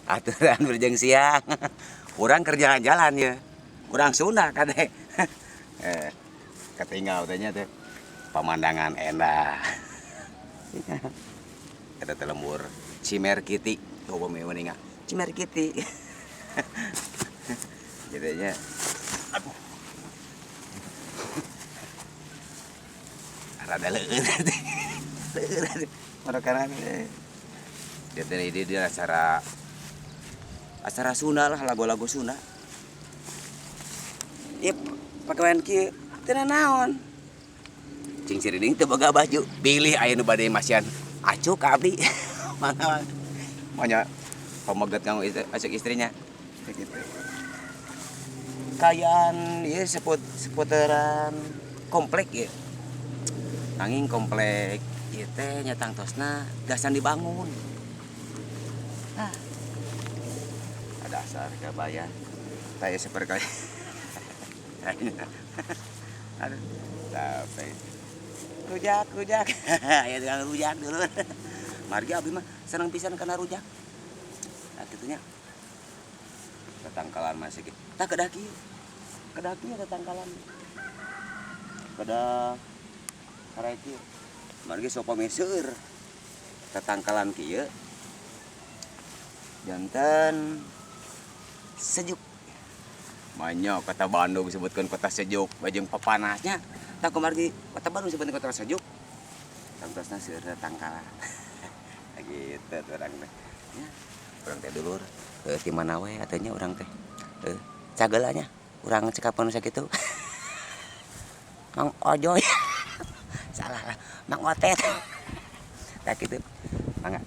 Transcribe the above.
Aturan berjeng siang. Urang keur jalan-jalan ya. Urang Sunda kade. Eh, ketinggal teh nya teh. Pemandangan endah. Eta teh lembur Cimerkiti. Tuh upami meuninga Cimerkiti. Gitu nya. Aduh. Rada leueur teh. Leueur. Mereka jadi ini dia acara acara Sunda lah, lagu-lagu Sunda. Ieu pakaian kieu teu naon. Cing siriding teu boga baju, bilih aya nu bade masihan acuk ka abdi. Mangga. Manya pameget kanggo acuk istrinya. Gitu. Kayaan ieu seputaran komplek ya. Nanging komplek ieu teh nya tangtosna gasan dibangun. Ah. Dasar kabaya. Taya seperti aduh, capek. Rujak, rujak. Aya tukang rujak dulu. Margi abdi mah seneng pisan kana rujak. Nah, kitu nya. Tetangkalan masih kieu. Tah kedah kieu. Kedah kieu tetangkalan. Kedah karae kieu. Margi sok seueur. Tetangkalan kieu. Janten sejuk. Banyak kota Bandung disebutkan kota sejuk, bajeng papanasnya. Tak kumargi kota Bandung disebutkan kota sejuk. Tangtosna seueur tangkalan. Gitu urang teh. Ya, urang teh dulur, heuh ti mana we atuh nya urang teh. Heuh, cageula nya urang cekapan sakitu. Mang Ojoy. Salah lah, Mang Otet. Tah kitu. Mangga.